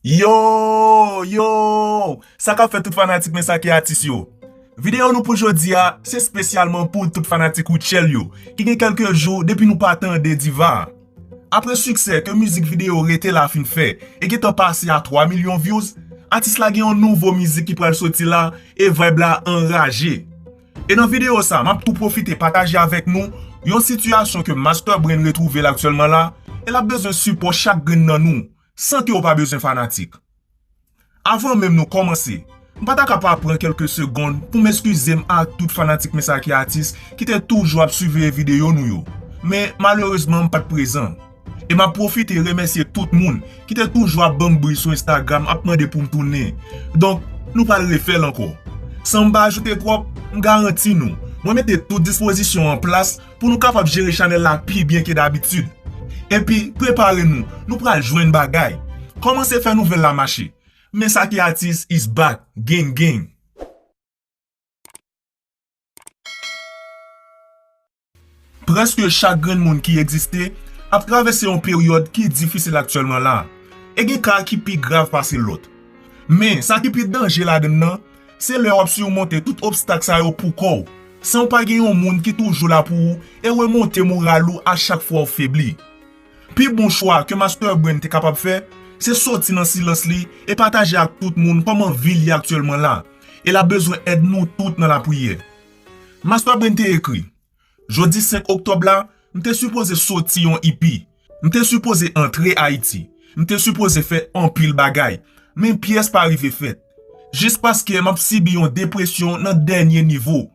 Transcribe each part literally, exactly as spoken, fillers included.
Yo, yo! Sa k ap fèt tout fanatik Men Sa Ki Atis yo? Videyo nou pou jodi a, se espesyalman pou tout fanatik Rutshelle yo, ki gen kèlke jou depi nou pa tande diva a. Apre siksè ke mizik videyo Rete La fin fè e gentan pase a twa milyon views, atis la gen yon nouvo mizik ki pral soti la e vibe la anraje. E nan videyo sa, m ap tou pwofite pataje avèk nou yon sitiyasyon ke Master Brain retwouve l aktyèlman la, e l ap bezwen sipò chak grenn nan nou, san ke w pa bezwen fanatik. Avan menm nou kòmanse, m pa ta ka pa pran kèlke segonn pou m eskize m ak tout fanatik Men Sa Ki Atis ki te toujou ap siveye videyo nou yo. Men malerezman, m pa t prezan. E m ap pwofite remèsye tout moun ki te toujou ap ban m bri sou Instagram, ap mande pou m tounen. Donk, nou pral refè l ankò. San m pa ajoute twòp, m garanti nou, mwen mete tout dispozisyon an plas pou nou kapab jere chanèl la pi byen ke dabitid. Epi, prepare nou, nou pral jwenn bagay. Kòmanse fè nouvèl la mache. Men Sa Ki Atis is back, gang gang. Prèske chak grenn moun ki egziste ap travèse yon peryòd ki difisil aktyèlman la. E gen ka ki pi grav pase lòt. Men, sa ki pi danje ladann nan, se lè w ap simonte tout obstak sa yo poukò w, san w pa gen yon moun ki toujou la pou ou e remonte moral ou a chak fwa w febli. Pi bon chwa ke Master Brain te kapab fè, se soti nan silans li e pataje ak tout moun kòman vi l ye aktyèlman la, e l ap bezwen èd nou tout nan lapriyè. Master Brain te ekri, Jodi senk oktòb la, m te sipoze soti yon E P. M te sipoze antre Ayiti. M te sipoze fè anpil bagay. Men pyès pa rive fèt. Jis paske m ap sibi yon depresyon nan dènye nivo.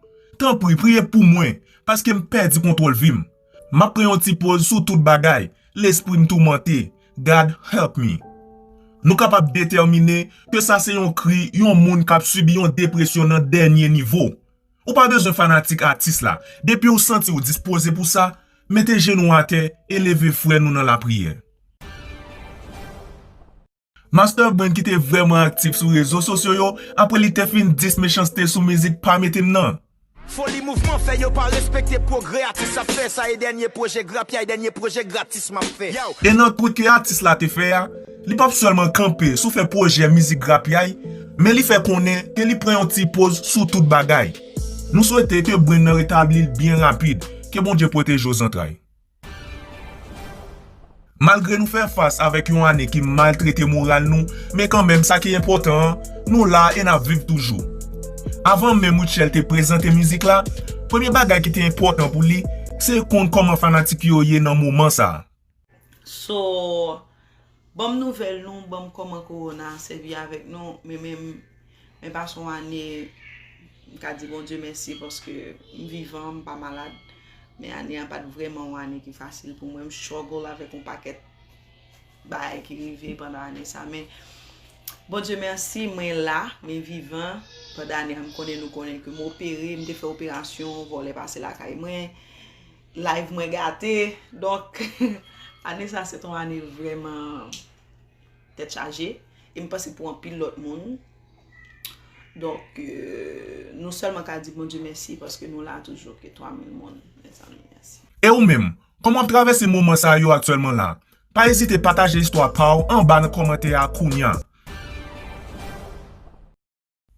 Tanpri, priye pou mwen, paske m pèdi kontwòl vi m. M ap pran yon ti poz sou tout bagay. Lespri m toumante. God help me. Nou kapab detèmine ke sa se yon kri yon moun k ap sibi yon depresyon nan dènye nivo. Ou pa bezwen fanatik atis la. Depi w santi w dispoze pou sa, mete jenou w atè e leve frè nou nan lapriyè. Master Brain ki te vrèman aktif sou rezo sosyo yo, apre li te fin dis mechanste sou mizik Pa Mete M nan. Foli mouvman fè yo pa respekte pwogrè atis ap fè, sa e dènye pwojè grapyay, dènye pwojè gratis m ap fè. Yo! E nan twit ke atis la te fè a, li p ap sèlman kanpe sou fè pwojè mizik grapyay, men li fè konnen ke li pran yon ti poz sou tout bagay. Nou swete ke Brain nan retabli l byen rapid, ke Bondye pwoteje w zantray. Malgre nou fè fas avèk yon ane ki maltrete moral nou, men kanmenm sa ki enpòtan an, nou la e n ap viv toujou. Avan menm Rutshelle te prezante mizik la, premye bagay ki te enpòtan pou li, se konn kòman fanatik yo ye nan moman sa a. So, ban m nouvèl nou, ban m kòman kowona sèvi avèk nou, men menm, men pase yon ane, m ka di Bondye mèsi paske m vivan, m pa malad. Men ane an pa t vrèman yon ane ki fasil pou mwen. M struggle avèk yon pakèt bagay ki rive pandan ane sa. Men Bondye mèsi, mwen la, mwen vivan. Pandan ane an, m konnen nou konnen ke m opere, m te fè operasyon, vòlè pase lakay mwen, live mwen gate. Donk, ane sa se t yon ane vrèman tèt chaje. E m panse pou anpil lòt moun. Donk, euh, nou sèlman ka di Bondye mèsi paske nou la toujou ke twa mil moun, mezanmi, mèsi. E ou menm, kòman w ap travèse moman sa yo aktyèlman la? Pa ezite pataje istwa pa w anba nan kòmantè a kounya.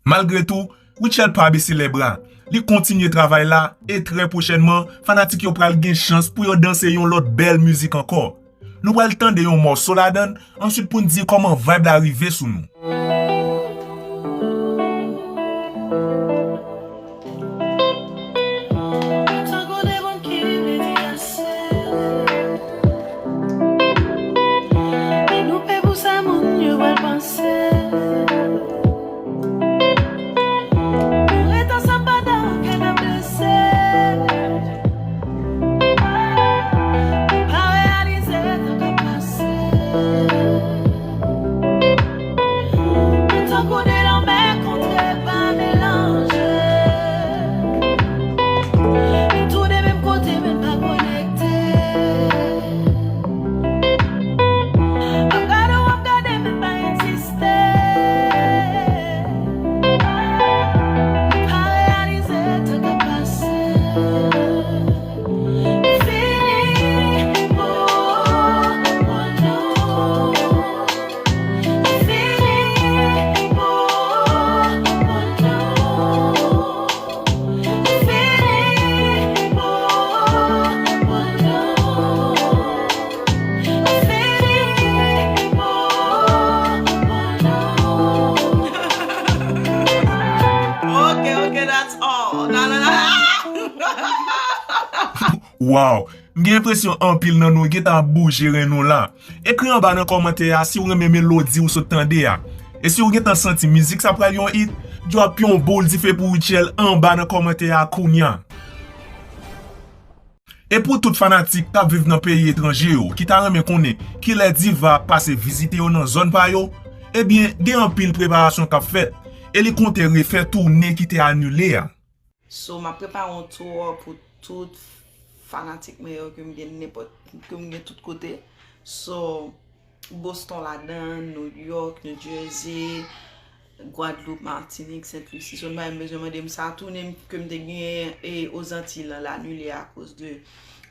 Malgre tou, Rutshelle pa bese lèbra. Li kontinye travay la, e trè pwochènman, fanatik yo pral gen chans pou yo danse yon lòt bèl mizik ankò. Nou pral tande yon mòso ladan l, answit pou n di kòman vibe la rive sou nou. Tankou de moun ki vle di ase. E nou pè pou sa moun yo pral panse. Nou ret ansanm pandan kè n ap blese. Nou pa reyalize tan k ap pase. Wow! M gen enpresyon anpil nan nou gentan ap bouje ren nou la. Ekri anba nan kòmantè a si w renmen melodi w sot tande a. E si w gentan santi mizik sa pral yon hit, drop yon boul dife pou Rutshelle anba nan kòmantè a kounya. E pou tout fanatik k ap viv nan peyi etranje yo ki ta renmen konnen kilè Diva ap pase vizite yo nan zòn pa yo, ebyen, gen anpil preparasyon k ap fèt, e li konte refè toune ki te anile a. So, m ap prepare yon tour pou tout fanatik mwen yo ke m gen nenpòt, ke m gen tout kote. So, Boston ladan, New York, New Jersey, Gwadloup, Matinik, Sent Lisi. So, nou pa menm bezwen mande m sa. Tounen ke m te genyen e Ozantiy lan, l anile akoz de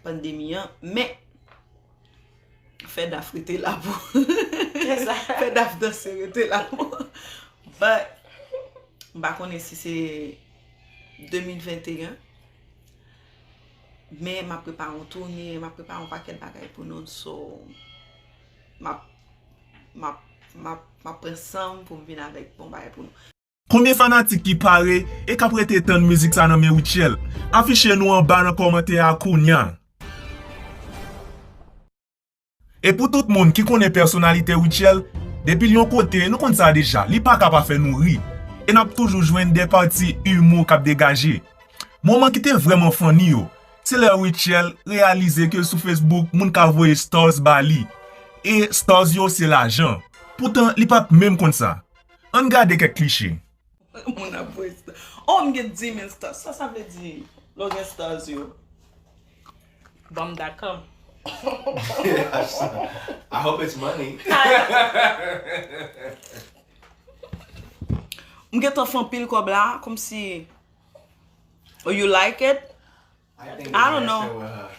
pandemi an. Men, Fedaf rete la pou Fedaf danse rete la pou But, m pa konnen si se de mil venteyen, men m ap prepare yon toune, m ap prepare yon pakèt bagay pou nou. So, m ap, m ap, m ap, m ap pran san m pou m vin avèk bon bagay pou nou. Konbyen fanatik ki pare e k ap rete tann mizik sa nan men Rutshelle? Afiche nou anba nan kòmantè a kounya. E pou tout moun ki konnen pèsonalite Rutshelle, depi l yon kote, nou konn sa deja, li pa ka pa fè nou ri. E n ap toujou jwenn de pati imou k ap degaje. Moman ki te vrèman funny yo, se lè Rutshelle reyalize ke sou Facebook moun ka voye stars ba li. E stars yo se lajan. Poutan li pa t menm konn sa. Ann gade kèk kliche. Moun ap voye stars. Oh, m gen dis mil stars. Sa sa vle di lè w gen stars yo? Bum dot com. I hope it's money. M gentan fè anpil kòb la, kòmsi. Oh, you like it? I think I they don't know. Messing with her.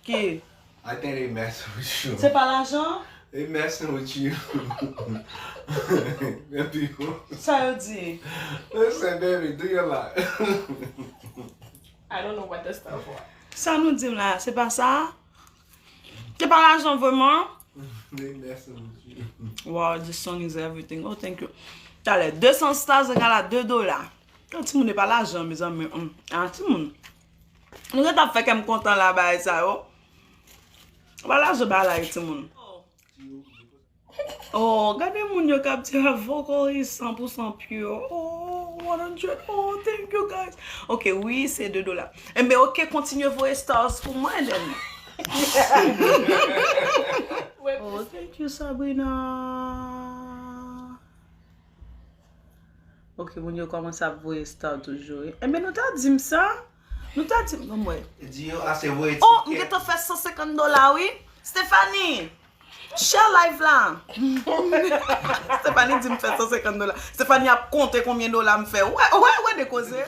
Ki? I think they messing with you. Se pa lajan? They messing with you. Them people. Sa yo di? Listen, baby, do your life. I don't know what the stuff was. Sa nou di m la, se pa sa? Se pa lajan vrèman? They messing with you. Wow, this song is everything. Oh, thank you. Talè, de san stars egal a de dola. Yon timoun e pa lajan, mezanmi. Mm. Ah, timoun. Nou gentan fè kè m kontan la, bagay sa yo. Pa lajan bagay la, timoun. Oh, gade moun yo k ap di avè w, oh, li san pou san pure. Oh, one hundred. Oh, thank you, guys. Ok, wi, se de dola. Enben, ok, kontinye voye stars pou mwen, then. Oh, thank you, Sabrina. Ok, moun yo kòmanse ap voye star toujou, wi. Enben, nou ta di m sa. Nou ta di m, ban m wè. Di yo ase voye Oh, m tikèt. Gentan fè san senkant dola, wi. Stephanie, share live la. Stephanie di m fè san senkant dola. Stephanie ap konte konbyen dola m fè. Wè, wè, wè de koze.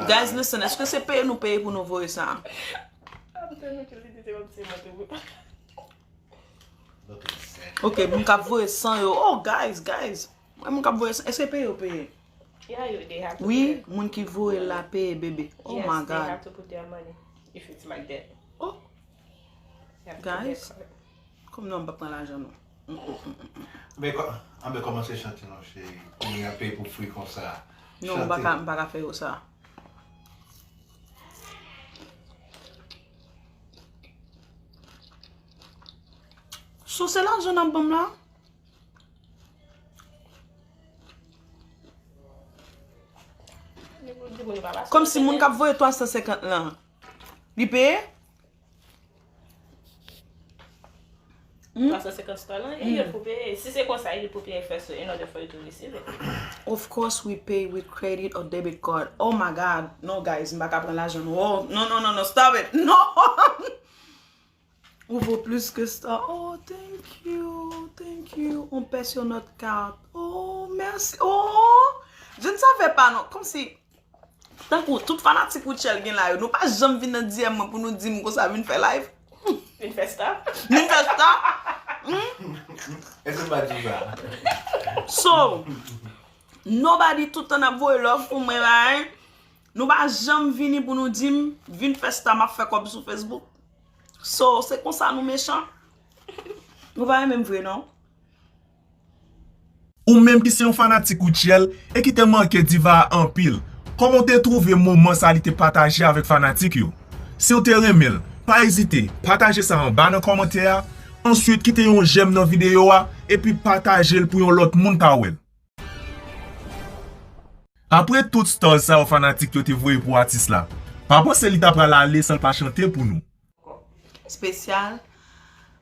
Guys, listen, èske se peye nou peye pou nou voye sa? I'm telling you, li di se mwen, se mwen, se mwen. Ok, moun k ap voye san yo. Oh, guys, guys. Wè moun k ap voye san. Èske peye yo peye? Yeah, you, they have to Wi, put moun ki voye la peye, bebe. Oh their, my yes, they God. Have to put their money if it's like that. Oh, They have to put their guys. Card. Kòm non, m pa pran lajan, non. Men kò- anben kòmanse chante non cheri. Kounye a peye pou fri konsa. Non, m pa ka, m pa ka fè yo sa. So, se lajan n ap ban m la? Kòmsi moun k ap voye twa san senkant lan, li peye? Twa san senkant dola, e yo pou peye. Si se konsa, yo pou peye first in order for you to receive it. Of course, we pay with credit or debit card. Oh my God. No, guys, m pa ka pran lajan nou. Oh, non, non, non, non, stop it. Non! Ou vo plis ke sa. Oh, thank you, thank you. On paie sur notre carte. Oh, merci. Oh, je ne savais pas, non. Kòmsi, tankou tout fanatik Rutshelle gen la yo, nou pa janm vin nan D M mwen pou nou di m konsa vin fè live. Vin fè star. Vin fè star. Èske m pa di sa? So, nobody tout tan ap voye love pou mwen, right? Nou pa janm vini pou nou di m, vin fè star, m ap fè kòb sou Facebook. So, se konsa nou mechan. Nou pa renmen m vre, non? Ou menm ki se yon fanatik Rutshelle e ki te manke diva a anpil, kòman w te twouve moman sa li te pataje avèk fanatik yo? Si w te renmen l, Pa ezite, pataje sa anba nan kòmantè a, answit kite yon j'aime nan videyo a, epi pataje l pou yon lòt moun ka wè l. Apre tout stars sa yo fanatik yo te voye pou atis la, pa panse li ta pral ale san l pa chante pou nou. Espesyal.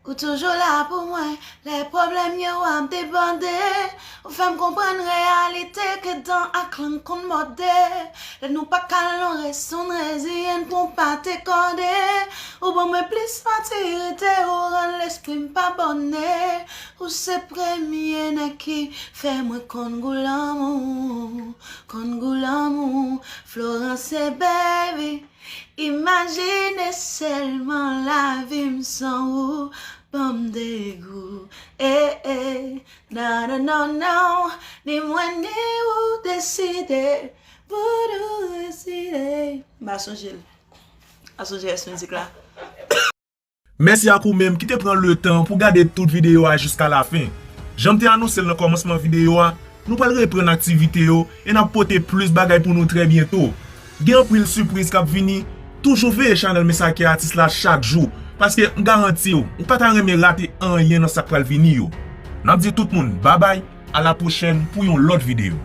Ou toujou la pou mwen, lè pwoblèm yo ap debòde. Ou fè m konprann reyalite ke dan ak lang konn mòde. Lè nou pa ka al nan restoran, reziyen n pou w pa te kòde. Ou ban mwen plis matirite, ou rann lespri m pa bòne. Ou se premye nèg ki fè mwen konn gou lanmou, konn gou lanmou. Florence baby. Imajine sèlman lavi m san ou, ban m degou. Eh, eh, non, non, non, non, ni mwen ni ou deside, pou nou deside. M pa sonje l. M pa sonje rès mizik la. Mèsi ak ou menm ki te pran letan pou gade tout videyo a jiska lafen. Jan m te anonse l nan kòmansman videyo a, nou pral reprann aktivite yo e n ap pote plis bagay pou nou trè byento. Gen anpil sipriz k ap vini, toujou veye chanèl Mesake Atis la chak jou, paske m garanti w, ou pa ta renmen rate anyen nan sa k pral vini yo. N ap di tout moun babay, a la pwochèn pou yon lòt videyo.